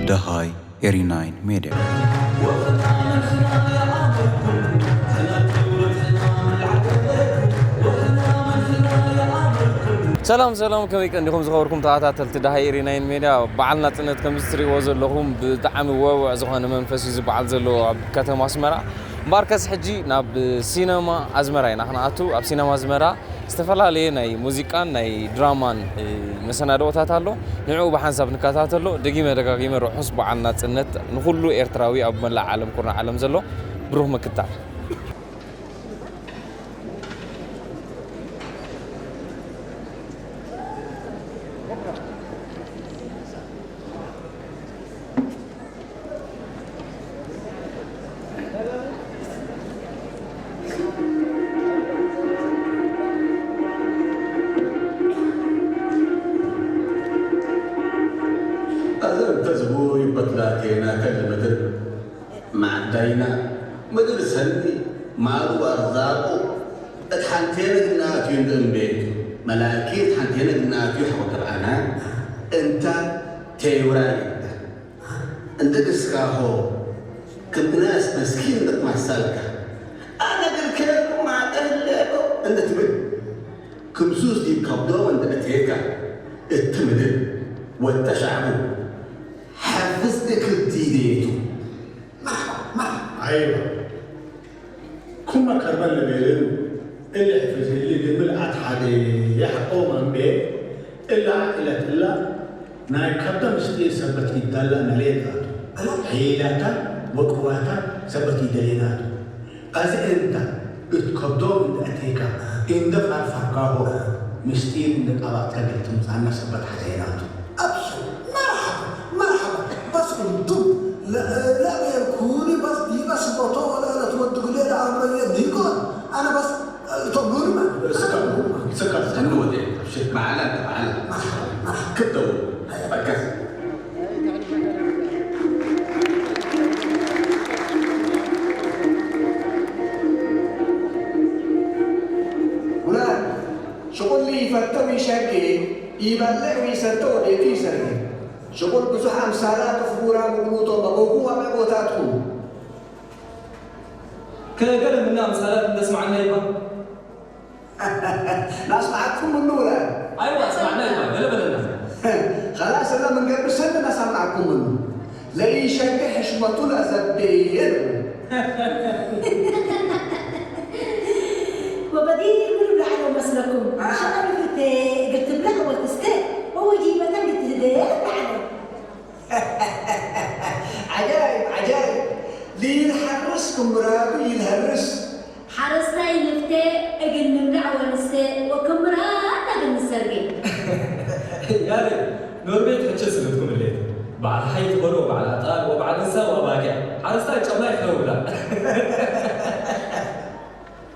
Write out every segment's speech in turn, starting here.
ደሃይ ኤሪ ናይን ሜድያ። ሰላም ሰላም፣ ከመይ ቀኒኹም ዝኸበርኩም ተኸታተልቲ ደሃይ ኤሪ ናይን ሜድያ? በዓል ናጽነት ከምዚ ትሪእዎ ዘለኹም ብጣዕሚ ወውዕ ዝኾነ መንፈስ እዩ ዝበዓል ዘሎ ኣብ ከተማ ኣስመራ። እምበኣርከስ ሕጂ ናብ ሲነማ ኣዝመራ ኢና ክንኣቱ። ኣብ ሲነማ ኣዝመራ ዝተፈላለየ ናይ ሙዚቃን ናይ ድራማን፣ እ፣ መሰናድኦታት ኣሎ። ንዕኡ ብሓንሳብ ንከታተሎ። ደጊመ ደጋጊመ ርሑስ በዓል ናጽነት ንኹሉ ኤርትራዊ ኣብ መላእ ዓለም ኩርናዕ ዓለም ዘሎ። ብሩኽ ምክታል። ኣዘም ተዝቡ ይበትላቴና ከልምድር ማዕዳይና ምድር ሰኒ ማሉ ኣርዛቁ እት ሓንቴነ ግናት እዩ እንደ እምቤቱ መላኪ እት ሓንቴነ ግናት እዩ ሓወ ተብዓና እንታ ተይውራ ይዳ እንደ ግስካሆ ክምናስ መስኪን እንደ ትማሳልካ ኣነ ግን ከልኩ ማዕዳ ህለኮ እንደ ትብል ክምሱስ ዲብ ከብዶም እንደ እቴካ እት ምድር ወተ ሻዕቡ ሓፍዝ እክል ዲዴቱ መርሓባ፣ መርሓባ። ኣይዋ። ኩማ ከርበን ለቤልን እሊ ሕፍዝ እሊ ብምልኣት ሓደ የሕቆም እምቤ እላ ዓኢለት እላ ናይ ካብታ ምስጢር ሰበት ይዳላ መሌት ኣቱ። ሒላታ ወቅዋታ ሰበት ይደሌና ኣቱ። ኣዚ እንታ እት ከብዶም እንደ ኣቴካ እንደ ፋርፋርካሆ ምስጢር እንደ ጣባጥካ ገልትምጻና ሰበት ሓዘየና ኣቱ። أبشر، مرحبا، مرحبا. بس انتم لا، لا يكوني بس دي بس بطولة لا تودق لي العمرية ديكون. أنا بس، آه، تقولي ما. ስከር፣ ስከር፣ ሰኒ ወደ፣ ኣብሽር፣ በዓላ፣ በዓላ። مرحبا، مرحبا. ክብደው፣ በቃ። ولاد، شغل لي يفتوي شقي، يبلع ويستوى بيتي سرقي. ሽቁል ብዙሕ ኣምሳላት ፍቡራ ምግቡ ቶም ኣበውኩ ኣብ ቦታትኩም። ከገለ ምና ኣምሳላት እንደስማዕና ይባ። ናስማዕኩም ምኑ ውላ። ኣይዋ፣ ኣስማዕና ይባ፣ ገለ በለና። خلاص፣ እላ ምንገብር ሰንድ ናሳማዕኩም ምኑ። ለይሸገ ሕሽመቱ ለዘቤ የለ። وبدير من بلعه مسلكم. شغل في التي، قلت بلعه وتستي، ووجيبة قلت هدي، بلعه. ዓጃይብ፣ ዓጃይብ። ልይልሓርስ ክምራዱ ይልሀርስ። ሓረስታይ ንፍቴ እግል ንምዳዕ ወንስቴ ወክምራድ እግል ንሰርጌ። ያሬድ፣ ኖርቤት ሕቸ ስልትኩም እሌት። በዓል ሓይ ትበሎ፣ በዓል ኣጣል ወበዓል እንሳ ወኣባጊዕ። ሓረስታይ ጨማ ይሕለው ብላ።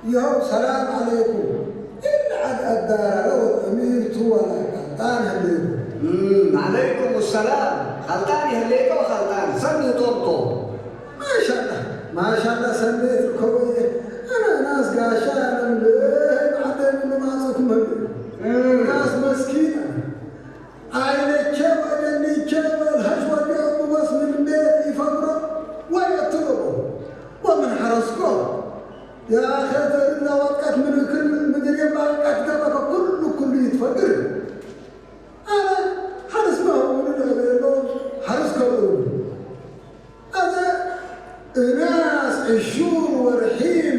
ይኸው ሰላም ዓለይኩም ኢልዓድ ኣዳራረ ወልዕሚርቱ ወላ ኸልጣን ህልዩ። እም፣ ዓለይኩም ሰላም። ኸልጣን ይህሌከ ወኸልጣን ሰኒ ጦብጦ። ማሻላ፣ ማሻላ ሰኒ ትርከቡ እየ። ኣነ ናስ ጋሻ ለምልህ ዓደን ንማጽኩም ህልዩ። እም። ናስ መስኪን ኣይነቼ ወደኒቼ ወልሀሽ ወዲኦ ብወስ ምን ቤት ይፈግሮ ወየትርቦ ወምን ሐረስኮ። يا أخي، ترد لو وقت من كل مدري ما وقت قبل كل، كل يتفكر. أنا حرس ما هو من الأبيض، حرس كله. هذا ناس عشور ورحيم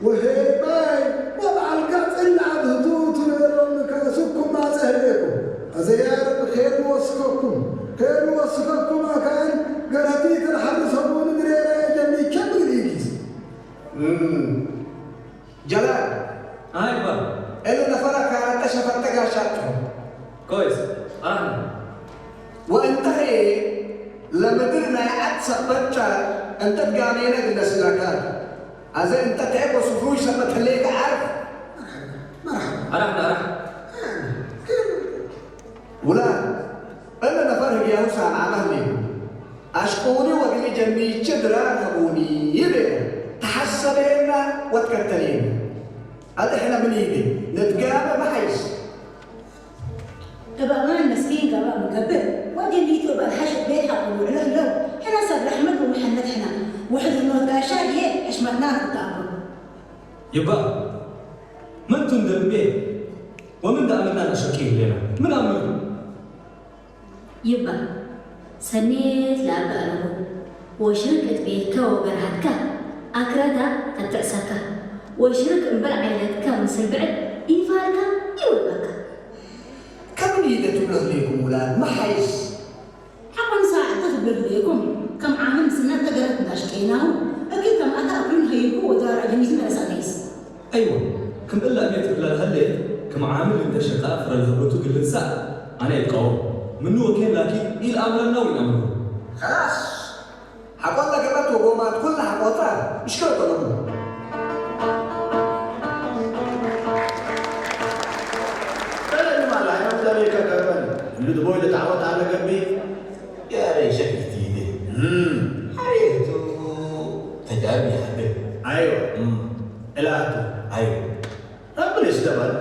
وهيباي وبعلقات إلا عبدوت ويرون كاسكم ما سهلكم. هذا يا رب خير وسككم، خير وسككم أكان قراتيت الحرس هو من دريرة جميع كم ريكيس. እም። ጀላል። ኣይባ። እሊ ነፈራ ካራተ ሸፈጠ ጋሻ ኣጥሑ። ኮይስ፣ ኣራሕና። ወእንተ ኸየ ለምድር ናይ ዓድ ሰበቻ እንተ ትጋሜነ ግነስለካ። ኣዘ እንተ ተኤ ወስፍሩሽ ሰበት ህሌከ ዓርፍ። መርሓባ። ኣራሕና፣ ኣራሕና። ውላድ፣ እለ ነፈር ህግያሁ ሳምዓ መህሌ፣ ኣሽቁኒ ወግሊ ጀሚቼ ድራር ሀቡኒ ይቤ፣ ተሐሰቤና ወትከተሌና። ኣደ ሕነ ምን ይብል ነትጋበ መሓይስ እባማን መስኪን ጋባ ምገብር ወዲ ሊቱ እባል ሓሽት ቤት ሓቁ ውዕሎ ኣለዉ። ሕና ሰብ ራሕመት ወመሐመድ ሕና። ውሕድ ርኖት ጋሻ እየ ሕሽመትና ክትኣምሩ። ይባ መን ቱን ደምቤ ወምን ደኣመና ነሸኪ ይብሌና ምን ኣምሩ። ይባ ሰኔት ለኣበ ኣለኹ። ወሽርቅ እት ቤትካ ወገርሃትካ ኣክረታ ተትዕሰካ። ወሽርቅ እምበር ዓይለትካ ምስል ብዕድ ኢፋልካ ይወልበካ። ከምን ኢለ ትብሎ ህሌኩም ውላድ መሓይስ ሓቆን ሳዕ ተኽብር ህሌኩም ከም ዓምን ስነት ተገረት እንዳሽቀይናሁ እግል ከም ኣታ ኣክሉን ሀይልኩ ወዳራ ጀሚት መረሳ ነይስ። ኣይወ ክም እላ እሜት ክላ ለሀሌት ክም ዓምል እንተ ሸጣ ፍረ ለህበቱ ግልንሳ ኣነ ይቃወም። ምኑ ወኬን ላኪ ኢልኣምረና ወይናምሩ። خلاص ሓቆላ ገበት ወጎማት ኩላ ሓቆታ እሽከረቶ ለሙ። ተለኒ ማላ ኣይመምተቤከ ከበን እንድትቦይ ልታወት ኣለ ገቢ ያሬ ሸክልቲ ይብል ሓቤቱ ተጃርቢ ይሓብል ኣይወ እላቱ ኣይወ ረብል ይስደባል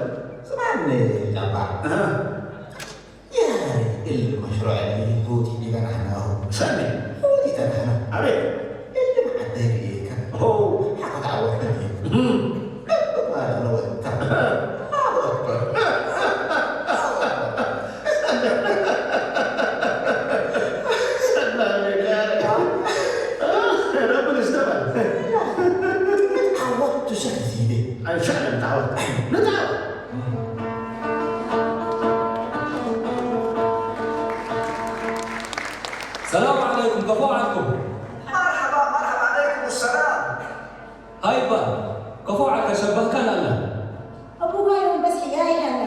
ስማኒ ላባ ያሬ እል መሽሮዕ ሆቲ ዲበናሕናሁ ሰሚ ሆቲ ተናሕና ኣቤት እል መዓደግ እየከ ሆ ሓቆት ዓወት ሰላም ዓለይኩም ከፎ ዓልኩም። መርሓባ መርሓባ ዓለይኩም ሰላም። ሃይባ ከፎ ዓልካ ሸባህካን ኣላ። ኣቡጋዮም በስ ሕያይ ሃላ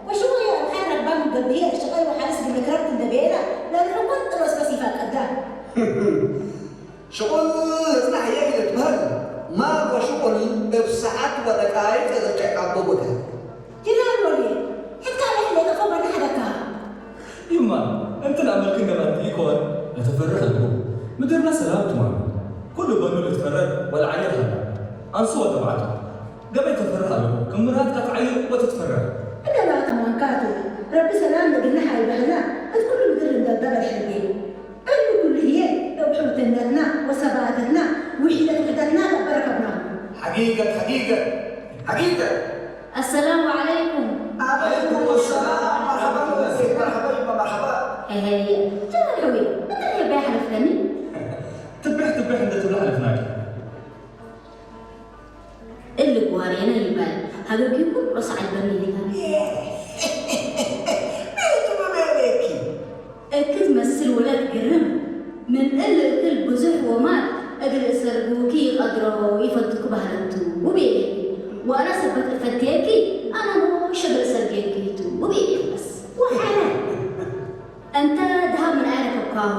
ወሽወያ ውሓን ረግባም ገብርኤል ሽቐይ ወሓልስ ግልክረብት እንደቤላ ለርሕቆት ጥሮስ በሲፋ ቀዳ። ሽቑል እጽናሕ የግል ትበሃል ማል ወሽቑል እብ ሰዓት ወደቃይቅ ዝርጨቅ ኣቦ ቦታ። ጅላል ወልየ ሕትካ ለሕለ ጠፎ በርና ሓደካ። ይማ እንትን ኣመልክን ገባንቲ ይኮን ለተፈርህ ኣለዎ ምድርና ሰላም ትማኑ ኩሉ በኑ ልትፈረር ወልዓየር ሃላ ኣንሱ ወተባዕቱ ገበይ ተፈርህ ኣለዎ ክምራት ካትዓየር ወትትፈረህ። እገላ ተማንካቱ ረቢ ሰላም ንግና ሓይባህና እት ኩሉ ምድር እንደበረ ሕርቤ እሉ ኩሉ ህየ እብ ሕውትነትና ወሰባእትትና ውሒደት ውሕደትና ለበረከብና። ሓቂቀት ሓቂቀት ሓቂቀት። ኣሰላሙ ዓለይኩም። ዓለይኩም ሰላም መርሐባ መርሐባ መርሐባ። ሄሄ ጀላል ሕዊ እንታይ ሕበይ ሓለፍከኒ? ትብሕ ትብሕ እንደ ትብላ ሓለፍናኪ። እልክ ዋሬና ይባል ሀገርኪ ኩሎ ሰዓት በኒ ይባል። እክት መስል ወለት ግርም ምን እል እክል ብዙሕ ወማል እግል እሰርግውኪ ይቀድሮ ይፈቱክ ባህለቱ ውቤ ዋላ ሰበት እፈትየኪ ኣነ ሞ ሸግል እሰርጌኪ ቱ ውቤ በስ ወሓለ እንተ ድሃብ ምን ኣይረከብካሁ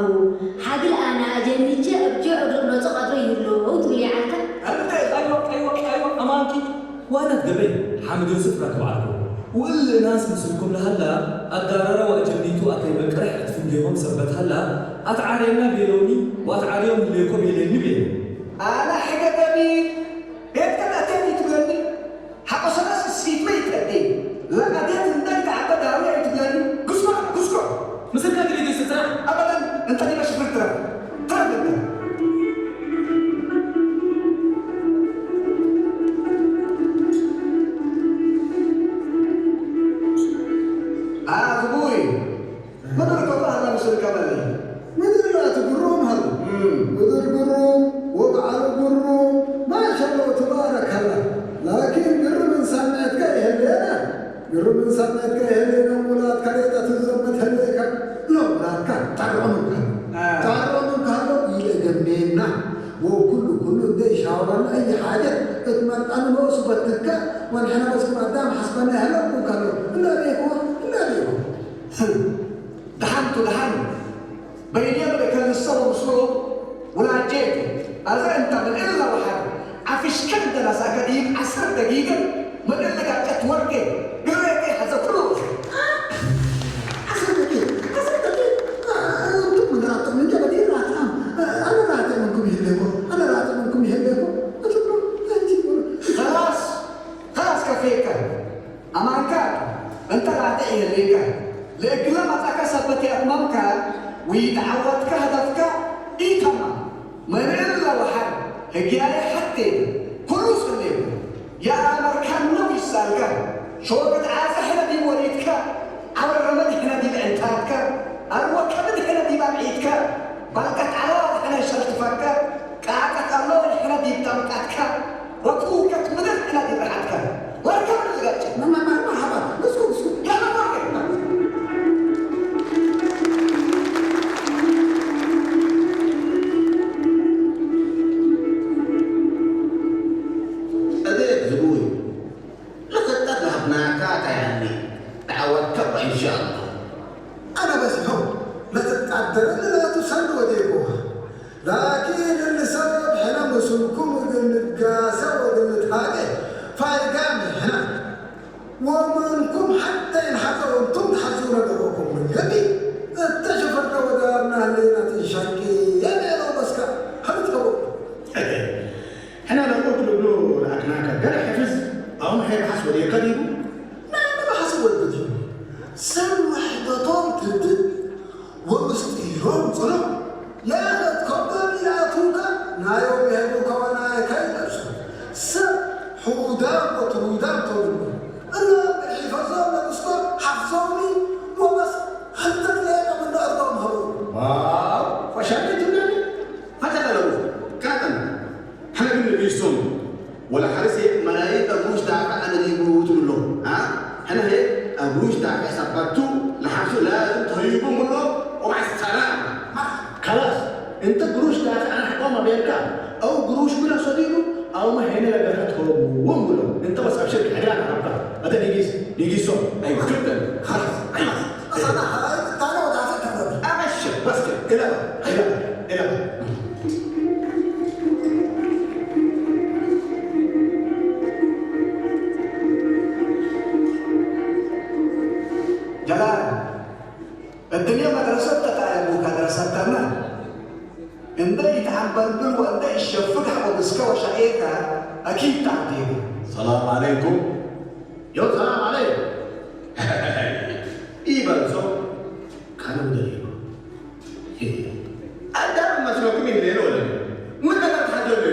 ሓግል ኣነ ኣጀኒቼ እብጆ እግሪ ክነጾ ቀድሮ ይህሉ ትብሊ ዓልካ። ኣልካ ኣይዋ ኣይዋ ኣይዋ ኣማንኪ ዋነት ገበይ ሓምድ ዮስፍ ራክብ ዓልኩ። ውእል እናስ ምስልኩም ለሃላ ኣጋራራ ወኣጀኒቱ ኣከይ መቅርሕ እትፍንጌሆም ሰበት ሃላ ኣትዓርየና ቤሎኒ ወኣትዓርዮም ህሌኮ ቤሌኒ ቤሎ። ኣነ ሕገ ገቢ ቤትከ ተእቴኒ ትብለኒ ሓቆ ሰለስ ሲትመ ይትቀዴ ለቀዴት እንዳይ ተዓበ ዳዊ ኣይትብለኒ ጉስማ ጉስኮ። ምስልካ ግዜ ስራሕ ኣበዳን እንተ ዲበ ሽፍር ትረፍ ትረፍ እንተ ኣግቡይ ምድር ከፋህላ ምስል ከመለ ምድር ላቲ ግሩም ሀሉ ምድር ግሩም ወበዓሉ ግሩም ማሻሎ ትባረክ ሀላ ላኪን ግርም እንሳነትካ ይህሌና ግርም እንሳነትካ ይህሌና ሙላት ከሌጣ ትዘመት ህሌካ ሎ ሙላትካ ጣርዖ ምንካ ጣርዖ ምንካ ሎ ኢለ ገሜና ወኩሉ ኩሉ እንደ ይሻወራና እይ ሓጀት እትመርጣን ሎሱ በትካ ወንሕና በስኩም ኣዳም ሓስበና ይህለኩም ከሎ እንዳቤኩ እንዳቤኩ ደሓንቱ ደሓን በይንየም ለከልሰ ወምስሉ ውላጄቱ ኣዘ እንተ ምን እለ ወሓድ ዓፍሽከን ደናሳከ ዲብ ዓስር ደጊገ ምን እለ ጋጨት ወርጌ ግሬቴ ሐዘ ኩሉ ዓስር ደቂቅ ዓስር ደቂቅ እንቱም ምን ራጥም እንጀ በዲር ራጥም ኣነ ራጥም እንኩም ይህሌኮ ኣነ ራጥም እንኩም ይህሌኮ እትብሎ እንጂ خلاص خلاص كفى እንተ ራትዕ የህልካ ለእግላ መጻካ ሰበት ያትማምካ ወይ ተዓወትካ ህደፍካ ኢተማ መን እለ ወሓር ህግያየ ሓቴ ኩሉ ሰሌቡ የኣመርካን ነው ይሳልካ ሾገት ዓጸ ሕነ ዲብ ወሊድካ ዓወረመ ድሕነ ዲብ ዕንታትካ ኣርወ ከብድ ሕነ ዲብ ኣብዒድካ ባልቀት ዓለዋ ድሕነ ሸልትፈካ ቃዕቀት ኣሎ ድሕነ ዲብ ጠምቃትካ ወትውከት ምድር ሕነ ዲብ ርሓትካ ወርከ ምድር ዝጋጭ መርሓባ ንስኩ ንስኩ ያለ ወርከ እቤት ዝብሉ እዩ። ንኽጠር ናብናካ ታይሃኒ ተዓወት ከባ ኢንሻኣላህ። ኣነ በዚሖም ለትጣደረ ንላቱ ሰንድ ወዴኮ ላኪን እንሰብ ሕነ ምስልኩም እግል ንጋሰ ወእግል ንትሃገ ፋይዳ ምሕና ወመንኩም ሓታ ይንሓዘ ወንቱም ትሓዝው ነገሮኩም ምን ገዲ እተሸፈርነ ወዳርና ህሌና ትንሻቂ የቤለው በስካ ሀብተው ሕና ለቁ ክልብሉ ለኣክናከ ገለ ሕፍዝ ኣሁን ኸይብሓስ ወዲከ ዲቡ ናይ መባሕሲ ወዲ ዲቡ ሰብ ውሕደቶም ትድድ ወምስጢሮም ጽኑዕ የእለት ከብዶም ይኣትውካ ናዮም የህቡካ ወናይካ ይለብሱ ሰብ ሕውዳም ወትውዳም ተብሉ እና ብርሒ ፈዞም ለብስኮ ሓፍዞምኒ ወመስ ህልተት ለየቀ ምንዳርቶም ሀቡ ዋው ፈሻለ ትብለኒ ፈተለለቡ ካጠና ሕነ ግን ንግስቶም ወላ ሓርስ መላይን እግሩሽ ዳፋ ኣነ ዲቡ ትብሎ አ ሕነ ሄ እግሩሽ ዳፋ ሳባቱ ለሓርሱ ላዝም ተህይቡ ምሎ ወማዕ ሰላም ካላስ እንተ ግሩሽ ዳፋ ኣነ ሕቆም ኣቤልካ ኣው ግሩሽ ብለ ሰዲዱ ኣው መሄነ ለገርሀት ሆቡ ወምሎ እንተ ወሳብ ሽርክ ሕግራ ናረባ ኣተ ዲጊስ ዲጊሶ ኣይክብደን ካላስ ኣይማስ ኣሳና ሓራይ ታና ወዳፈ ተብሎ ኣበሽ በስ ኢላ ኢላ ኢላ ጀላል እድልየ መድረሰት ተጣየቡ ከድረሰተና እንደ ይትዓንበልብል ወእንደ ይሸፍግ ሓቆ እስከ ወሻኤካ ኣኪድ ታዕዲቡ ሰላም ዓለይኩም ዮ ሰላም ዓለይኩም ይበልሶ ካነ ውደል ይበ ኣዳም መስለኩም ይህሌን ወለ ምን ነገር ተሓዘሉ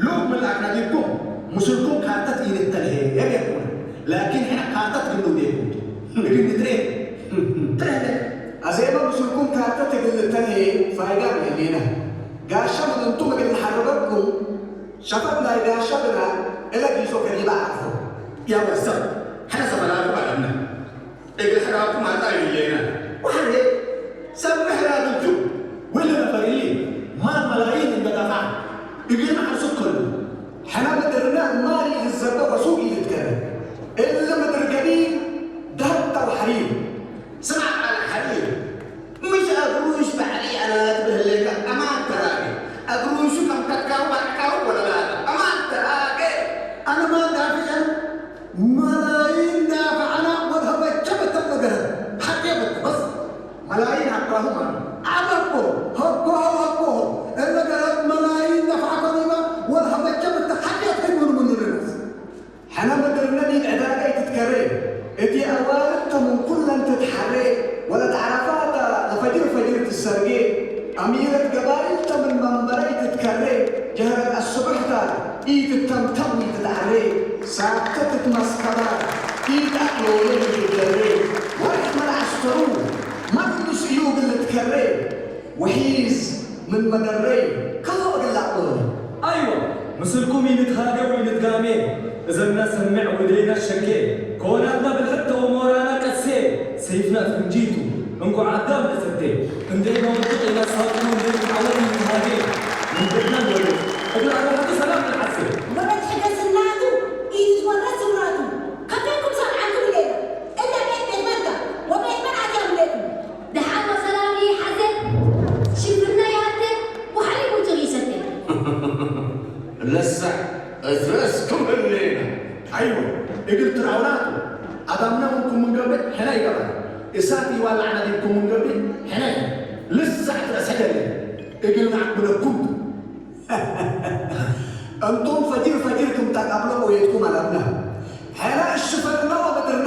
ሉክ ምን ኣክናዲኩም ሙስልኩም ካርተት ኢንተልሄ የቤኩም ላኪን ሕና ካርተት ግንው ዴኩም እግን ንትሬ ትሬ ኣዜመ ሙስልኩም ካርተት እግል ንተልሄ ፋይዳ ምህሌና ጋሻ ምን እንቱም እግል ንሓርበኩም ሸፈት ናይ ጋሻ ብና እለ ጊሶ ከዲባ ዓርፎ ያወሰብ ሕነ ሰፈራኩም ኣለምና እግል ሕራብኩም ኣጣ ይሌና ወሓደ ሰብ ምሕራብ እንቱ ወለ ነፈር ኢሊ ማል መላይን እንደ ዳፋዕ እግል መዓርሱ ከሉ ሕነ ምድርና ማል ይህዘበ ወሱቅ ይልትከረ እለ ምድር ገቢል ዳህብ ተባሕሪ ስማዕ ቃል ሓሪ ምሽ ኣግሩሽ ባዕሊ ኣነ ትብህለካ ኣማን ተራገ ኣግሩሹ ከም ተካው ባዕካው ወለላ ኣማን ተራገ ኣነ ማን ዳፊ መላይን ዳፍዓና ወድሀበቸ ብተን ነገረ ሓቅየ ብትበስ መላይን ኣባሁም ኣሉ ዓመኮ ሀኮ ሀኮ እነገረት መላይን ደፍዓ ከሪባ ወድሀበቸ ብተ ሓቅየት ከይብሉ ምንልነስ ሕነ ምድርነ ዲብ ዕዳጋ ይትትከሬ እቲ ኣዋልድተ ምን ኩለን ትትሓሬ ወለት ዓረፋታ ለፈጅር ፈጅር ትሰርጌ ኣሚረት ገባይልተ ምን መንበረ ኢትትከሬ ጀህረት ኣስቡሕታ ኢትተምተም ኢትትዓሬ ሳብተ ትትመስከባ ኢትኣዕሎሎ ኢትትደሬ ወርሕ መልዓስተሩ መን ምስ እዩ እግል ልትከሬ ውሒዝ ምን መደረይ ከፎ እግል ለኣዕሎሎ። ኣይወ ምስልኩም ኢንትሃገ ወኢንትጋሜ እዘና ሰምዕ ወደይና ሸኬ ከወናትና ብልሕተ ወሞራና ቀሴ ሰይፍና ፍንጂቱ እንኳዕ ኣዳም ንሰቴ እንዴ ነወድቅ ኢና ሳጥኑ እንዴ ንትዓወት ኢንትሃገ መንገድና ንወድቅ እግል ኣርባዕተ ሰላም ንዓሴ። ወበት ሕገ ስናቱ ኢትትወረስ ስውራቱ ከቤትኩም ሳምዓንኩም ኢሌና እለ ቤት ቤት መንጋ ወቤት መን ኣትያ ብሌኩም። ደሓን ወሰላም ይሓተ ሽፍርና ይኣተ ወሓሊቡ ጭር ይሰተ። ለሳዕ እዝረስኩም ህሌና። ኣይወ እግል ትራውናቱ ኣዳምና ምንኩም ምንገብእ ሕነ ይገባል እሳት ይዋላዕና ዲብኩም ምንገብእ ሕነ ልሳዕ ትረሰገለ እግል ናዕብለኩም እንቶም ፈጅር ፈጅር ክም ተቃብሎ ቆየትኩም ኣለብና ሕነ እሽፈርና ወበድር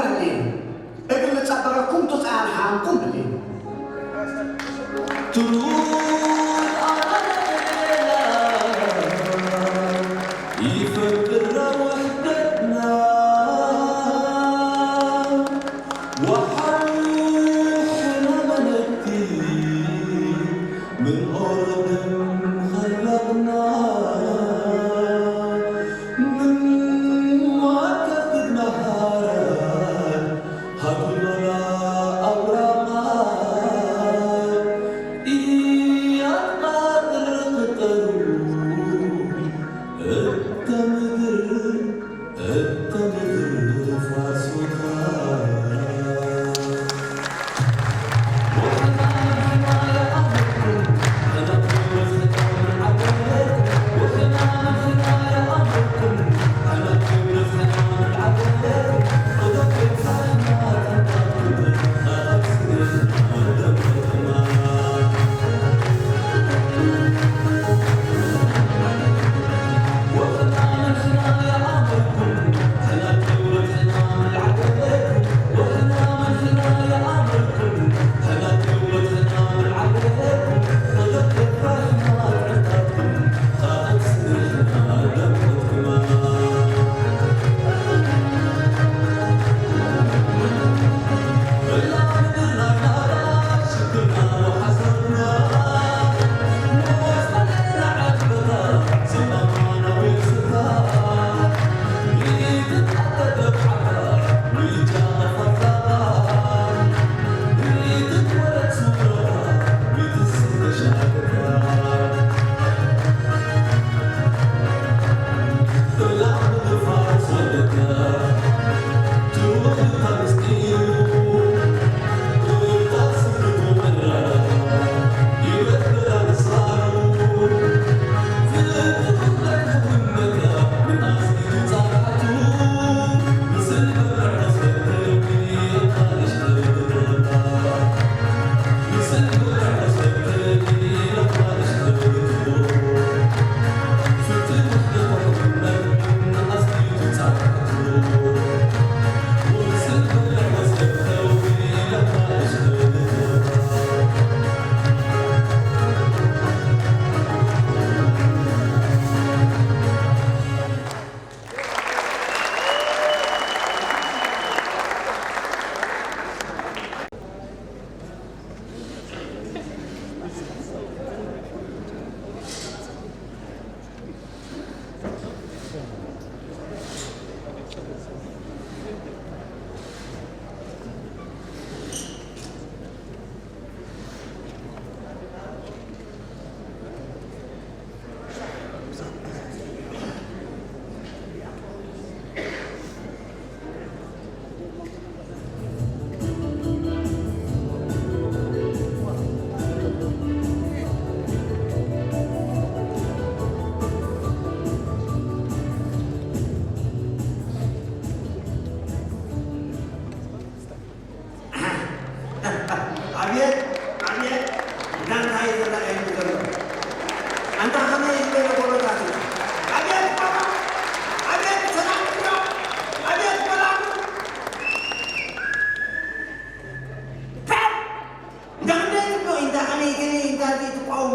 እሞ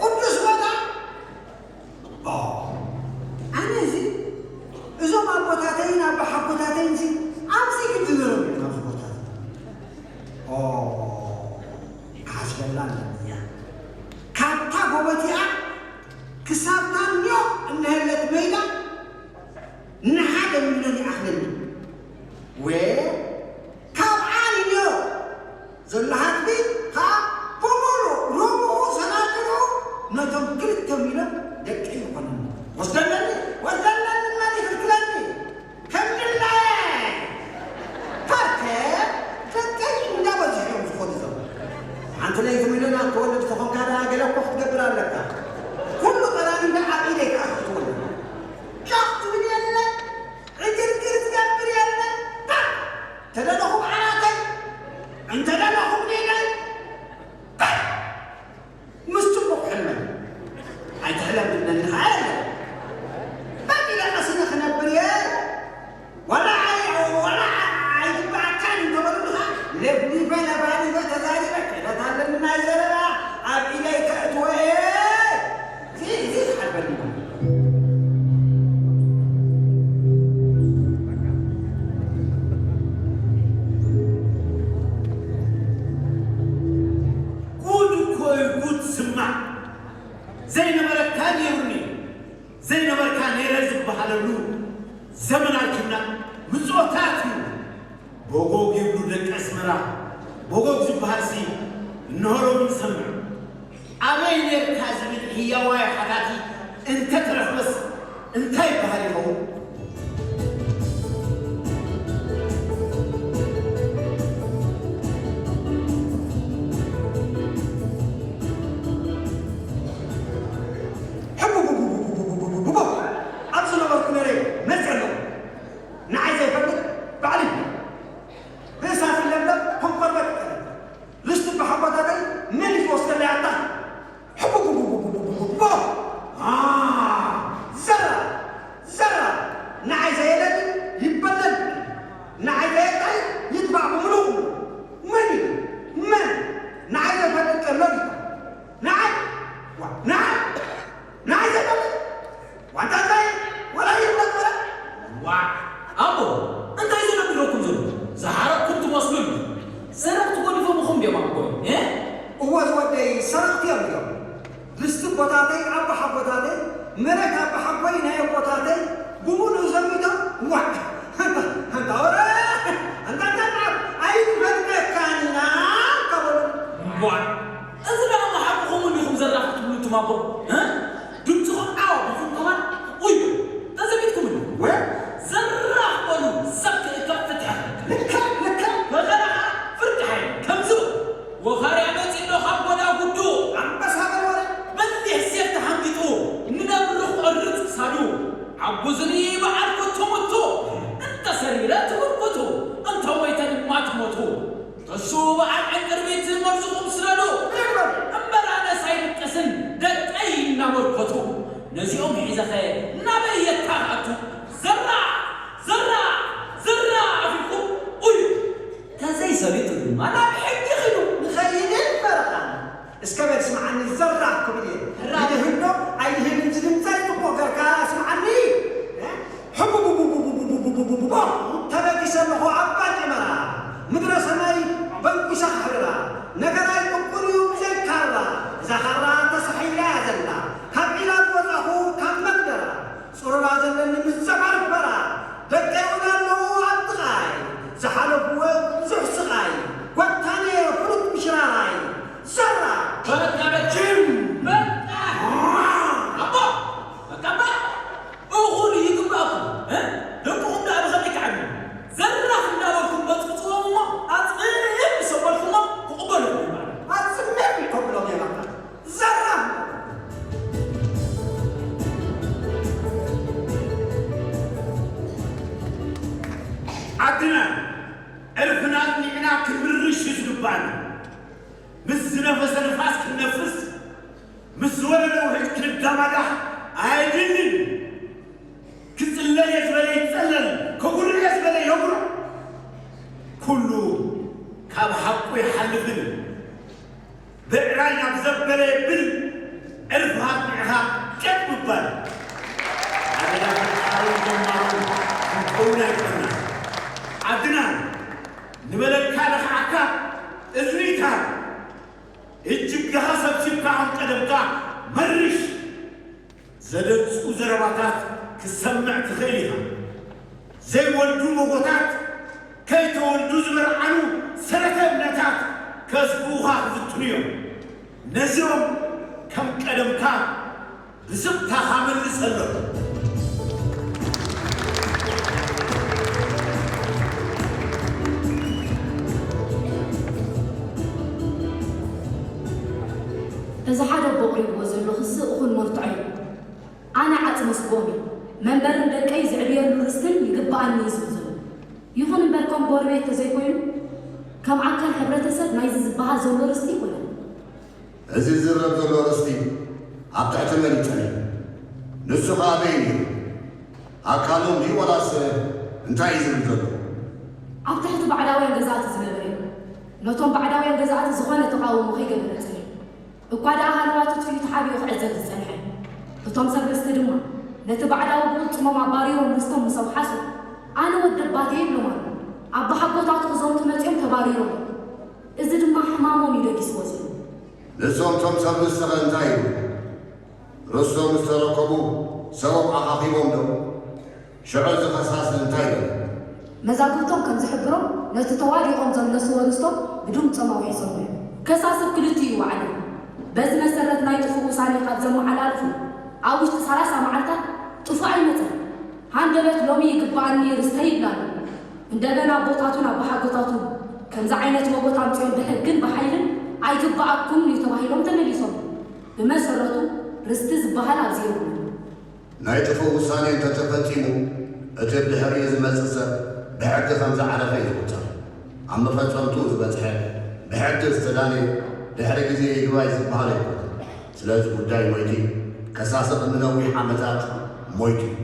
ቅዱስ ቦታ። ኦ፣ ኣነ እዚ እዞም ኣቦታተይን ኣቦሓጎታተይን እዚ ኣብዚ ግዲ ነይሮም እዮም ኣብዚ ቦታ እዚ። ኦ፣ ክሓስበላ ኣለኒ እያ። ካብታ ጎቦ እቲኣ ክሳብታ ኒዮ እንሄለት ሜዳ ንሓደ ሚልዮን ይኣኽለኒ። ወ ካብ ዓሊ ኒዮ ዘሎ ሃብቲ ከኣ ብምሉእ ሮምኡ ሰናድኡ ነቶም ክልተ ሚልዮን ደቀይ ይኾነኒ። ወስደለኒ፣ ወስደለኒ፣ መን ይኽልክለኒ? ከም ድላየ ፓርተ ደቀይ እንዳበዝሑ እዮም ዝኾኑ ዘለዉ። ሓንቲ ለይቲ ሚልዮን ኣብ ትወልድ ተኾንካ ደኣ ገለ እኮ ክትገብር ኣለካ። ኩሉ ቀዳሚት ኣብ ኢደይ ከኣ ክትወልድ። ጫፍ ትብል የለ፣ ዕግርግር ትገብር የለ። ፓ! ተደለኹም ዓራተይ፣ እንተደለኹም ኔነይ። ፓ! ምስ ጽቡቕ ሕልመይ ኣይትሕለም ዝብለኒ ኸኣ የለን። በቂለ ቀሲነ ክነብር እየ። ዋላ ኣይ-፣ ዋላ ኣይግብኣካን እንተበሉኻ፣ ለፍሊፈ ለባሊፈ ተዛሪበ ክእለት ኣለኒ ናይ ዘረባ ኣብ ኢደይ ከእትዎ እየ። እዚ፣ እዚ ዝሓልፈኒ። ጉድ እኮ እዩ ጉድ፣ ስማዕ። ዘይነበረካ ነይሩኒ፣ ዘይነበርካ ነይረ ዝበሃለሉ ዘመን ኣኪብና ምጾታት እዩ። ቦጎግ ይብሉ ደቂ ኣስመራ። ቦጎግ ዝበሃልሲ እንሆ ሎሚ ንሰምዕ። ኣበይ ነርካ ዝብል ህያዋይ ሓታቲ እንተተረኽበስ እንታይ ይበሃል ይኸውን? ሕቡቡቡቡቡቡቡቡቡ! ኣብ ዝነበርኩ ነይረ መፅእ ኣለኹ። ንዓይ ዘይፈልጥ ባዕሉ ይፍለጥ። ብእሳት ይለምለም፣ ከም ቆርበት ይቀለጥ። ርስቲ ብሓጎታተይ መን እዩ ዝወስደለይ ኣታ? ሕቡቡቡቡቡቡቡቡ! አ! ዘራ! ዘራ! ንዓይ ዘየለኒ ይበለል። ንዓይ ዘየታይ ይጥፋእ ብምሉኡ። መን እዩ? መን? ንዓይ ዘይፈልጥ ዘሎ ድዩ? ንዓይ? ዋ፣ ንዓይ? ንዓይ ዘይፈልጥ? ዋንታ እንታይ? ወላ ይብለጥ ወላ? ዋዕ! ኣቦ፣ እንታይ እዩ ዝነግረኩም ዘሎ? ዝሓረቕኩም ትመስሉ ኣለኹም። ሰረቕቲ ጎዲፎምኹም ድዮም ኣቦይ? እ? እወ ዝወደይ፣ ሰረቕቲ እዮም እዮም። ርስቲ ኣቦታተይ፣ ኣቦሓጎታተይ፣ መሬት ኣቦሓጎይ ናይ ኣቦታተይ ብምሉኡ ዘሚቶም፣ ዋዕ! ኣንታ፣ ኣንታ ወረ! ኣንታ፣ ኣንታ፣ ኣንታ፣ ኣይንፈልጠካን ኢና፣ ካብ በሉ። ዋዕ! እዚ ደኣ እሞ ሓቅኹም እንዲኹም ዘራፍ ክትብሉ እቱም ኣቦ፣ እ? ድምፅኹም ዓው ኣቢልኩም ከማን ኡይ በሉ። ተዘሚትኩምኒ። ወ? ዘራፍ በሉ፣ ሰብ ክእከብ ፍትሒ። ልክዕ፣ ልክዕ። ፈኸራ ኸዓ ፍርቂ ሓይሊ። ከምዚ በሉ። ወኻርያ መፂኡ ኣሎ ካብ ጎዳጉዱ። ኣንበሳ በል ወረ። በሊሕ ሴፍ ተሓንጊጡ። ንነብሪ ክቖርፅ ክሳዱ። ሓጉዝኒ በዓል ኮቶ ሞቶ። እንተሰሪረ ትምርኩቱ። እንተሞይተ ድማ ትሞቱ። እሱ በዓል ዕንቅርቢት መርዝኹም ስደዱ። እምበር ኣነስ ኣይድቅስን ደቀይ እናበርኮቱ። ነዚኦም ሒዘኸ ናበይ የታኽኣቱ? ዘራፍ! ዘራፍ! ዘራፍ ኢልኩም ኡዩ። ተዘይሰሊጡ ድማ ናብ ሕጊ ኺዱ። ንኸይድን ፈረቓን። እስከ በል ስምዓኒ ዘራፍ ክብል እየ። ራብ። ይድህል ዶ ኣይድህልን እዚ ድምፀይ ጽቡቕ ገርካ ስምዓኒ። ሕቡቡቡቡቡቡቡቡቡቡቡቡ! ተበጊሰ ኣለኹ ኣብ ባድመ መራ፣ ምድረ ሰማይ በንቁሳ ክሕብራ፣ ነገራይ ቅንቁን እዩ ብዘይ ካራ፣ እዛ ካራ ተሳሒላ እያ ዘላ፣ ካብ ዒላ ዝወጻኹ ካብ መግደራ፣ ጽሩራ ዘለኒ ምስ ዘባርበራ፣ ደቀይ እውን ኣለዉ ኣብ ጥቓይ፣ ዝሓለፉ ብዙሕ ስቓይ፣ ጎታነ ፍሉጥ ምሽራራይ፣ ዘራ! በቃ በቃ! በቃ! ኣቦ! በቃ እባ! እኹል ይግባእኩም፣ እ? ደቅኹም ደኣ ብኸመይ ክዓብዩ? ዘራፍ እንዳበልኩም በጽብጽዎም እሞ፣ ኣጽምም ምስ ኣበልኩሞ ክቕበሉኹም እዩ ማለት። ኣጽምም ከብሎም እየ በቃ። ዘራፍ! ዓድና ዕርፍና ኣጽኒዕና ክንምርሽ እዩ ዝግባእና። ምስ ዝነፈሰ ንፋስ ክንነፍስ፣ ምስ ዝወረደ ውሕጅ ክንዳማዳሕ ኣየድልን። ክጽለል እየ ዝበለ ይጸለል፣ ከጉርዕ እየ ዝበለ የጉርዕ። ኩሉ ካብ ሓቁ ይሓልፍን ብዕራይ ናብ ዘበለ የብል ዕርፍኻ ኣጽኒዕኻ ቀጥ ምባል። ኣደዳ ፈጣርን ጀማሩን ክንከውን ኣይኮናን። ዓድና ንበለካ ለኽዓካ እዝኒታ እጅጋኻ ሰብሲብካ ከም ቀደምካ መርሽ። ዘደንጹ ዘረባታት ክትሰምዕ ትኽእል ኢኻ። ዘይወልዱ መጎታት ከይተወልዱ ዝመርዓኑ ሰረተ እምነታት ከስግኡኻ ክፍትኑ እዮም። ነዚኦም ከም ቀደምካ ብስቕታኻ መልሰሎም። እዚ ሓደ ኣቦ ኣቕሪብዎ ዘሎ ክሲ እኹል መርትዖ እዩ። ኣነ ዓጽመ ስግኦም እየ። መንበርን ደቀይ ዝዕብየሉ ርስትን ይግበኣኒ እዩ ዝብል ዘሎ። ይኹን እምበር ከም ጎረቤት ተዘይኮይኑ ከም ኣካል ሕብረተሰብ ናይዚ ዝበሃል ዘሎ ርስቲ ኣይኮነን። እዚ ዝዝረብ ዘሎ ርስቲ ኣብ ትሕቲ መን እዩ ጸኒሑ? ንሱ ኸኣ ኣበይ ነይሩ? ኣካሎም ድዩ ወላስ እንታይ እዩ ዝብል ዘሎ? ኣብ ትሕቲ ባዕዳውያን ገዛእቲ ዝነበረ እዩ። ነቶም ባዕዳውያን ገዛእቲ ዝኾነ ተቓውሞ ከይገበረ ጸኒሑ። እኳ ደኣ ሃለዋቱ ትርኢቱ ሓቢኡ ክዕዘብ ዝጸንሐ፣ እቶም ሰብ ርስቲ ድማ ነቲ ባዕዳዊ ብቕልጽሞም ኣባሪሮም ርስቶም ምስ ኣውሓሱ፣ ኣነ ወዲ ኣባቴ ይብሎም ኣሎ። ኣባሓጎታቱ ክዘምቱ መጺኦም ተባሪሮም። እዚ ድማ ሕማሞም እዩ ደጊስዎ ዘሎ። ንሶም እቶም ሰብ ርስቲ ኸ እንታይ ይብሉ? ርስቶም ምስ ተረከቡ ሰቦም ኣኻኺቦም ዶ? ሽዑ እዚ ኸሳሲ እንታይ በለ? መዛግብቶም ከም ዝሕብሮ ነቲ ተዋዲቖም ዘምለስዎ ርስቶም ብድምጾም ኣውሒሶሞ እዮም። ከሳሲ ኣብ ክልቲኡ ይወዓሉ። በዚ መሰረት ናይ ጥፉእ ውሳኔ ካብ ዘመሓላልፉ ኣብ ውሽጢ ሰላሳ መዓልታት ጥፉእ ኣይመጸን። ሃንደበት ሎሚ ይግበኣኒ ርስተይ ይብላ ኣሎ። እንደገና ኣቦታቱን ኣቦሓጎታቱን ከምዚ ዓይነት መጎት ኣምጺኦም ብሕግን ብሓይልን ኣይግበኣኩምን እዩ ተባሂሎም ተመሊሶም። ብመሰረቱ ርስቲ ዝበሃል ኣብዚ የብሉን። ናይ ጥፉእ ውሳኔ እንተተፈጺሙ፣ እቲ ብድሕሪኡ ዝመጽእ ሰብ ብሕጊ ከም ዝዓረፈ እዩ ዝቑጸር። ኣብ መፈጸምትኡ ዝበጽሐ፣ ብሕጊ ዝተዳነየ ድሕሪ ግዜ ይግባይ ዝበሃል ኣይኮነን። ስለዚ ጉዳይ ሞይቲ ከሳሲ ቅድሚ ነዊሕ ዓመታት ሞይቱ እዩ።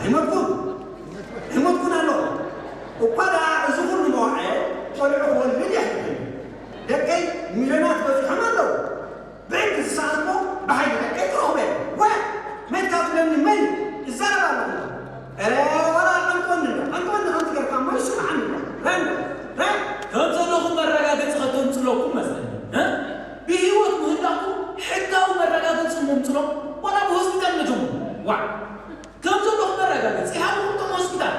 ኣይሞትኩን ኣይሞትኩን ኣለኹ። እኳ ደኣ እዚ ኹሉ መዋዕለ ቆልዑ ክወልድ እየ። ደቀይ ሚልዮናት በጺሖም ኣለዉ። ብሕጊ ዝሰኣንኩ ብሓይሊ ደቀይ ክረኽቦ እየ። ወ መይትካ ትብለኒ መን እዩ? እዛረብ ኣለኹ። እረ ዋላ ቀንጥወኒ እንዶ፣ ቀንጥወኒ ከምቲ ጌርካ እሞ ይስምዓኒ እንዶ። ረን ረን ከም ዘለኹም መረጋገጺ ከተምጽለኩም መስለኒ። እ? ብህይወት ምህላኹ ሕጋዊ መረጋገጺ እሞ ምጽሎ ዋላ ብሆስፒታል መጀመሩ። ዋዕ ከም ዘለኹ መረጋገጺ ይሃብኹም እቶም ሆስፒታል።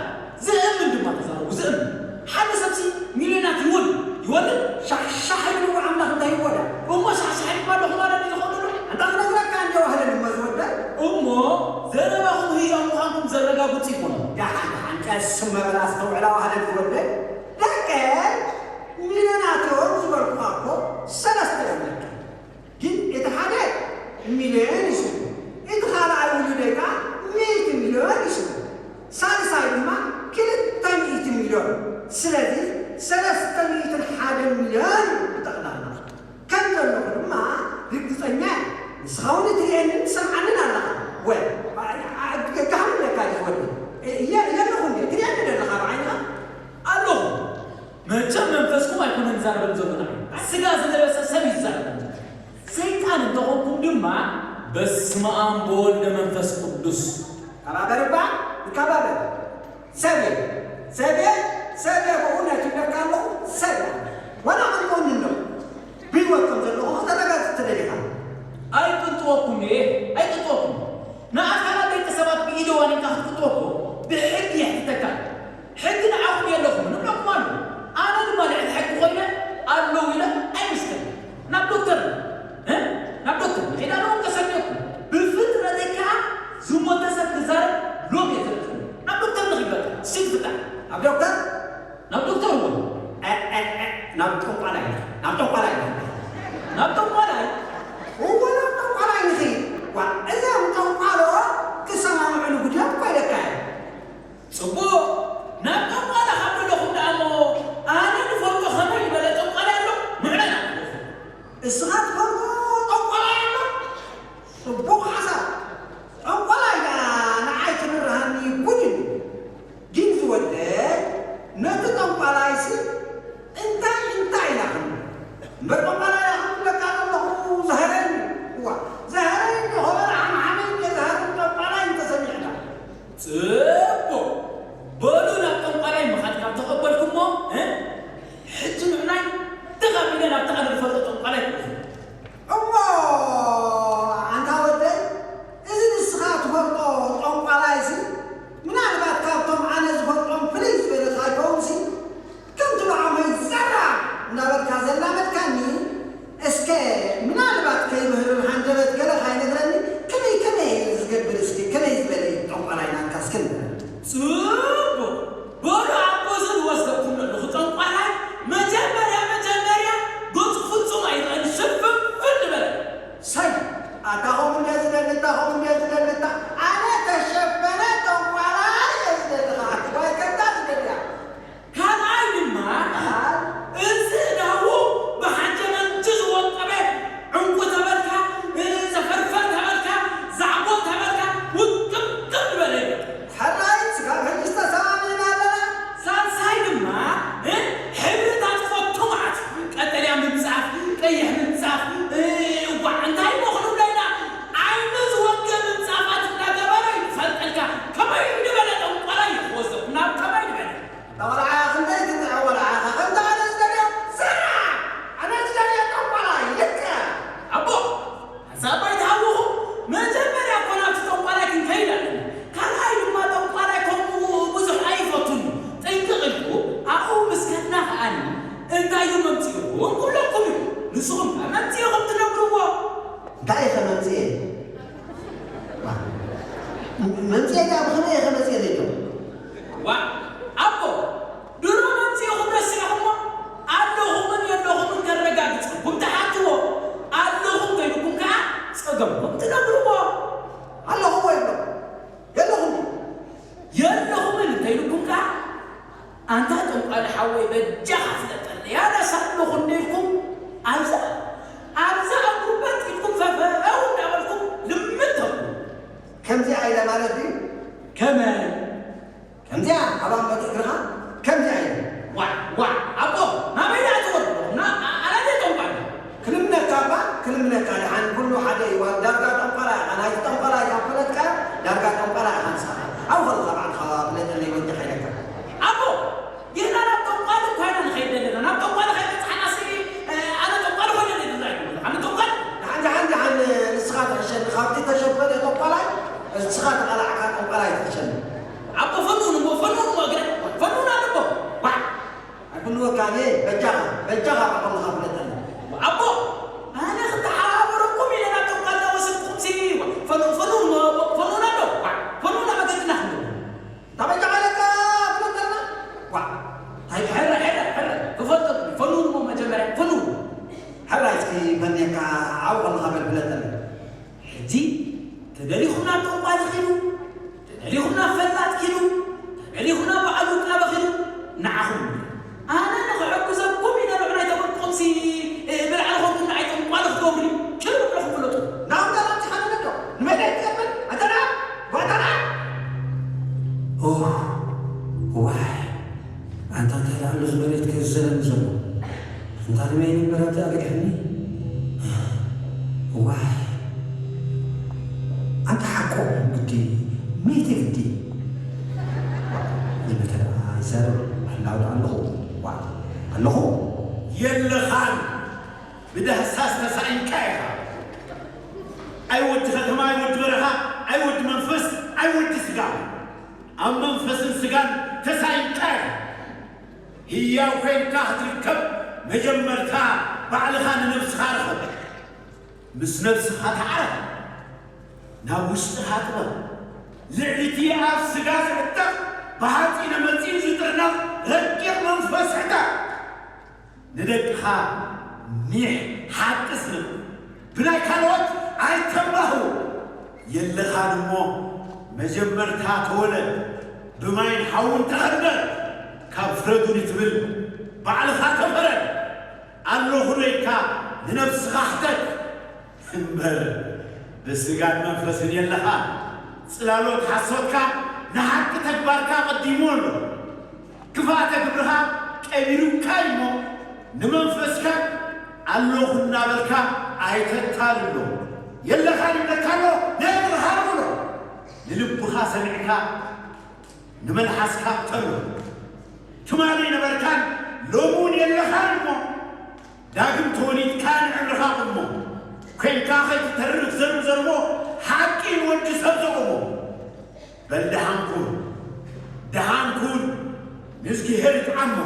ዝእምን ድማ ተዛረቡ፣ ዝእምን። ሓደ ሰብሲ ሚልዮናት ይወልድ ይወልድ። ሻሕሻሕ ይብልዎ ኣምላኽ እንታይ ይወዳ? እሞ ሻሕሻሕ ይባል ኣለኹ ማለት እዩ ዝኾነሉ? ኣንታ ክነግረካ እንዲ ኣዋህለል እሞ ዝወደይ። እሞ ዘረባኹም ህያው ምዃንኩም ዘረጋግጽ ይኾኑ። ደሓን ደሓን ቀስ መበል ኣስተውዕል ኣዋህለል ዝወደይ። ደቀይ ሚልዮናት እዮም ዝበልኩኻ እኮ ሰለስተ እዮም ደቀይ። ግን እቲ ሓደ ሚልዮን ይሽቡ፣ እቲ ካልኣይ ውሉደይ ከኣ ሚእቲ ሚልዮን ይሽቡ፣ ሳልሳይ ድማ ክልተ ሚእቲ ሚልዮን። ስለዚ ሰለስተ ሚእትን ሓደን ሚልዮን እዩ ብጠቕላላ። ከም ዘለኹ ድማ ርግጸኛ እየ። ንስኻ እውን ትርእየንን ትሰምዓንን ኣለኻ። ወ ጋህም ኢለካ ድዩ ወዲ? እየ ኣለኹ እንዴ? ትርእየኒ ዶ ኣለኻ ብዓይንኻ? ኣለኹ። መቸም መንፈስኩም ኣይኮነን ዝዛረበኒ ዘሎ ንዓይ። ስጋ ዝለበሰ ሰብ እዩ ዝዛረበኒ። ሰይጣን እንተኾንኩም ድማ በስመ ኣብ ወወልድ መንፈስ ቅዱስ። ተባበር እባ ንከባበር። ሰብየ ሰብየ ሰብየ ብእውነት ይብለካ ኣለኹ ሰብ እያ። ዋላ ቅንጥወኒ እንዶ ብህይወት ከም ዘለኹ ክተረጋግጽ ትደሊኻ። ኣይቅንጥወኩም እየ ኣይቅንጥወኩም። ንኣካላት ደቂ ሰባት ብኢደ ዋኒንካ ክትቅንጥወ እኮ ብሕጊ የሕትተካ። ሕጊ ንዓኹም የለኹም ንብለኩም ኣሎ። ኣነ ድማ ልዕሊ ሕጊ ኮይነ ኣለዉ ኢለ ኣይምስክርን። ናብ ዶክተር እ ናብ ዶክተር ንኺድ ኣለዉ ከሰሚኩም። ብፍጥረተይ ከኣ ዝሞተ ሰብ ክዛረብ ሎሚ እየ ዘርእየኩም። ናብ ዶክተር ንኺድ በቃ እስቲ ትፍታሕ። ናብ ዶክተር ናብ ዶክተር እውን እ፣ እ፣ እ፣ ናብ ጠንቋላይ ናብ ጠንቋላይ ናብ ጠንቋላይ እወ ናብ ጠንቋላይ ንኺድ። ዋ እዞም ጠንቋሎ ክሰማምዑ ንጉዳት እኮ ኢለካ እየ። ጽቡቕ ናብ ጠንቋላ ካብ ደለኹም ደኣ እሞ ኣነ ንፈልጦ ከመይ ዝበለ ጠንቋላይ ኣሎ ምዕረና እስኻ ትፈልጦ ጠንቋላይ ኣሎ። ጽቡቕ ሓሳብ። ጠንቋላይ ደኣ ንዓይ ትብርሃኒ እኮ ኣታ ኸም እንደ ዝደሊ፣ ኣታ ኸም እንደ ዝደሊ፣ ኣታ ኣነ ተሸፈነ ጠንቋላ እየ ዝደሊ ኸዓ። ዋይ ከንታ ዝደልያ። ካልኣይ ድማ፣ እዚ እዳዉ ብሓጀመንቲ ዝወቀበ ዕንቁ ተበልካ፣ ዘፈርፈር ተበልካ፣ ዛዕጎል ተበልካ፣ ውቅብቅብ ዝበለ እዩ። ሕራይ ስጋብ ሕጂ ዝተሰማሚዕና ኣለና። ሳልሳይ ድማ፣ እ፣ ሕብርታት ፈቱ መዓት፣ ቀጠልያ ምንጻፍ፣ ቀይሕ ምንጻፍ፣ እ፣ ዋዕ፣ እንታይ እሞ ክንብሎ ኢና? ዓይኑ ዝወግእ ምንጻፋት እንዳገበረ ይፈልጠልካ። ከመይ ዝበለ ጠንቋላይ እዩ ክወስደኩም? ናብ ከመይ ዝበለ? እታ ቆልዓ ክንደይ ትጥዕም ቆልዓ ኢኻ፣ ከምታ ኣነ ዝደልያ ስራሕ፣ ኣነ ዝደልያ ጠንቋላይ፣ ልክዕ። ኣቦ፣ ሓንሳብ ባይታ ሃብኹም፣ መጀመርያ እኮ ናብቲ ጠንቋላይ ክንከይድ ኣለና። ካልኣይ ድማ ጠንቋላይ ከምኡ ብዙሕ ኣይፈቱን እዩ። ጥንቅቕ ኢልኩ ኣብኡ ምስ ከድና ከኣኒ እንታይ እዩ መምጽኢኹም ክብለኩም እዩ። ንስኹም ከ መምጽኢኹም ትነግርዎ። እንታይ ኢኸ መምጽኤ? ዋ፣ መምጽኤ ከኣ ብኸመይ ኢኸ መጽኤ ዘይብሎ? ዋ፣ ኣቦ፣ ድሮ መምጽኢኹም ረሲዕኹሞ? ኣለኹምን የለኹምን ከረጋግጸልኩም ትሓትዎ። ኣለኹም ከይልኩም ከኣ ጸገምኩም ትነግርዎ። ኣለኹም ወይ የለኹም? የለኹም። የለኹምን እንተኢልኩም ከኣ፣ ኣንታ ጠንቋሊ ሓወይ በጃኻ ፍለጠለይ፣ ኣነስ ኣለኹ እንደ ኢልኩም ኣብዛ፣ ኣብዛ ኣብ ጉበት ኢልኩም ፈፈው እንዳበልኩም ልምድ ተብሉ። ከምዚኣ ኢለ ማለት ድዩ? ከመይ? ከምዚኣ ኣብ ኣንፈት እግርኻ ከምዚኣ ኢለ። ዋዕ፣ ዋዕ፣ ኣቦ፣ ናበይ ደኣ ትወርድ ኣለኹም? ና-፣ ኣ-፣ ኣነ ድየ ጠንቋሊ? ክልምነካ እባ፣ ክልምነካ፣ ደሓን ኩሉ ሓደ እዩ። ዋላ ዳርጋ ጠንቋላ ኢኻ፣ ናይቲ ጠንቋላ ኣይተፈለጥካዮ፣ ዳርጋ ጠንቋላ ኢኻ ንስኻ። ኣብኡ ከለኻ ባዕልኻ ፍለጠለይ ወዲ ሓይለካ። ኣቦ፣ ጌና ናብ ጠንቋሊ እኳ ኢና ንኸይድ ዘለና። ናብ ጠንቋሊ ከይበጽሓና ሲ፣ እ፣ ኣነ ጠንቋሊ ኮይነ ድየ ዝረኣየኩም ዘለኹ? ኣነ ጠንቋሊ? ደሓን፣ ደሓን፣ ደሓን፣ ንስኻ ትሕሸኒ። ካብቲ ተሸፈነ ጠንቋላይ፣ ንስኻ ተቓላዕካ ጠንቋላይ ትሕሸኒ። ኣቦ፣ ፈንውን እሞ፣ ፈንውን እሞ፣ እግረ፣ ፈንውን ኣሎ እሞ። ዋዕ! ኣይፍንወካን እየ፣ በጃኻ፣ በጃኻ ባዕልኻ ፍለጠኒ። ኣቦ፣ ኣነ ክተሓባበረኩም ኢለ ናብ ጠንቋልና ወሰድኩኹም ሲ፣ ፈኑ-፣ ፈኑ-፣ ፈኑና ዶ? ፈኑና መገድና ክንብል። እታ በጃኻ ኢለካ ፍለጠና። ዋ፣ እንታይ ሕረ፣ ሕረ፣ ሕረ፣ ክፈልጠኩም፣ ፈኑን እሞ መጀመርያ፣ ፈኑ። ሕራይ እስኪ ፈንየካ፣ ዓው ከለኻ በል ፍለጠኒ። ሕጂ ተደሊኹም ናብ ጠንቋሊ ኪዱ፣ ተደሊኹም ናብ ፈላጥ ኪዱ፣ ተደሊኹም ናብ በዓል ውቃበ ኪዱ፣ ንዓኹም። ኣነ ንኽሕግዘኩም ኢለ ንዑ ናይ ተመልቆምሲ፣ እ፣ ብላዕሊ ኾንኩም ንዓይ ጠንቋሊ ክትገብሩኒ፣ ችር ብለኹም ፍለጡ። ናብታ ናብቲ ኻነ ነዶ፣ ንመን ኣይትቀበል? ኣንተና፣ ጓተና! ኦህ፣ ዋይ፣ ኣንታ እንታይ ደኣ ኣሎ እዚ መሬት ከዝዘለኒ ዘሎ? ኣንታ ንመይኒ እምበር ኣብዚኣ በቂዕኒ? ዋይ፣ ኣንታ ሓቆም ግዲ፣ መይተ ግዲ። እዚ መተ ደኣ ይዛረብ፣ ህላው ደኣ ኣለኹ። ዋ፣ ኣለኹ። የለኻን፣ ብዳህሳስ ተሳኢንካ ኢኻ። ኣይ ወዲ ከተማ፣ ኣይ ወዲ በረኻ፣ ኣይ ወዲ መንፈስ፣ ኣይ ወዲ ስጋ። ኣብ መንፈስን ስጋን ተሳኢንካ ኢኻ። ህያው ኮይንካ ክትርከብ መጀመርታ ባዕልኻ ንነብስኻ ርኸብ። ምስ ነብስኻ ተዓረቕ። ናብ ውሽጥኻ ጥበብ። ልዕሊቲ ኣብ ስጋ ዝዕጠቕ ብሓፂነ መፂን ዝጥርነፍ ረቂቕ መንፈስ ሕጠቕ። ንደቅኻ ኒሕ ሓቂ ስርቕ። ብናይ ካልኦት ኣይተባህው። የለኻን እሞ መጀመርታ ተወለድ። ብማይን ሓውን ተኸንበር። ካብ ፍረዱኒ ትብል ባዕልኻ ተፈረድ። ኣለኹ ዶ ኢልካ ንነብስኻ ሕተት። እምበር ብስጋን መንፈስን የለኻ። ጽላሎት ሓሶትካ ንሓቂ ተግባርካ ቀዲሙ ኣሎ። ክፍኣተ ግብርኻ ቀቢሩካ እሞ ንመንፈስካ ኣለኹ እናበልካ ኣይተታልሎ። የለኻን ይብለካ ኣሎ፣ ናይ እግርኻ ርግሎ። ንልብኻ ሰሚዕካ ንመልሓስካ ተሎ። ትማሊ ነበርካን ሎሚ እውን የለኻን እሞ፣ ዳግም ተወሊድካ ንዕብርኻ ቁሞ። ኮይንካ ከይትተርፍ ዘርብዘርቦ፣ ሓቂ ንወዲ ሰብ ዘቑሞ። በል ደሓን ኩን፣ ደሓን ኩን፣ ንእዝግሄር ይጥዓሞ።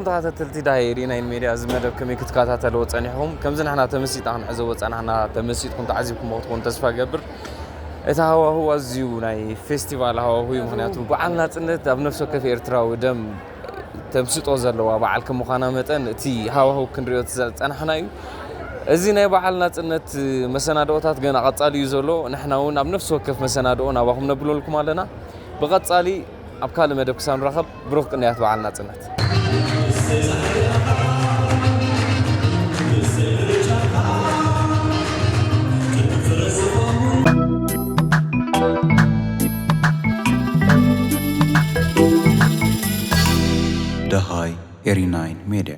ተኸታተልቲ ዳሃይ ሪናይን ሜድያ፣ እዚ መደብ ከመይ ክትከታተልዎ ጸኒሕኹም? ከምዚ ንሕና ተመሲጥና ክንዕዘቦ ጸናሕና፣ ተመሲጥኩም ተዓዚብኩሞ ክትኮኑ ተስፋ እገብር። እቲ ሃዋህው ኣዝዩ ናይ ፌስቲቫል ሃዋህው እዩ። ምኽንያቱ በዓል ናጽነት ኣብ ነፍሲ ወከፍ ኤርትራዊ ደም ተምስጦ ዘለዋ በዓል ከም ምዃና መጠን፣ እቲ ሃዋህው ክንሪኦ ዝጸናሕና እዩ። እዚ ናይ በዓል ናጽነት መሰናድኦታት ገና ቀጻሊ እዩ ዘሎ። ንሕና እውን ኣብ ነፍሲ ወከፍ መሰናድኦ ናባኹም ነብለልኩም ኣለና። ብቐጻሊ ኣብ ካልእ መደብ ክሳብ ንራኸብ፣ ብሩኽ ቅንያት በዓል ናጽነት። ደሃይ ኤሪ ናይን ሜድያ።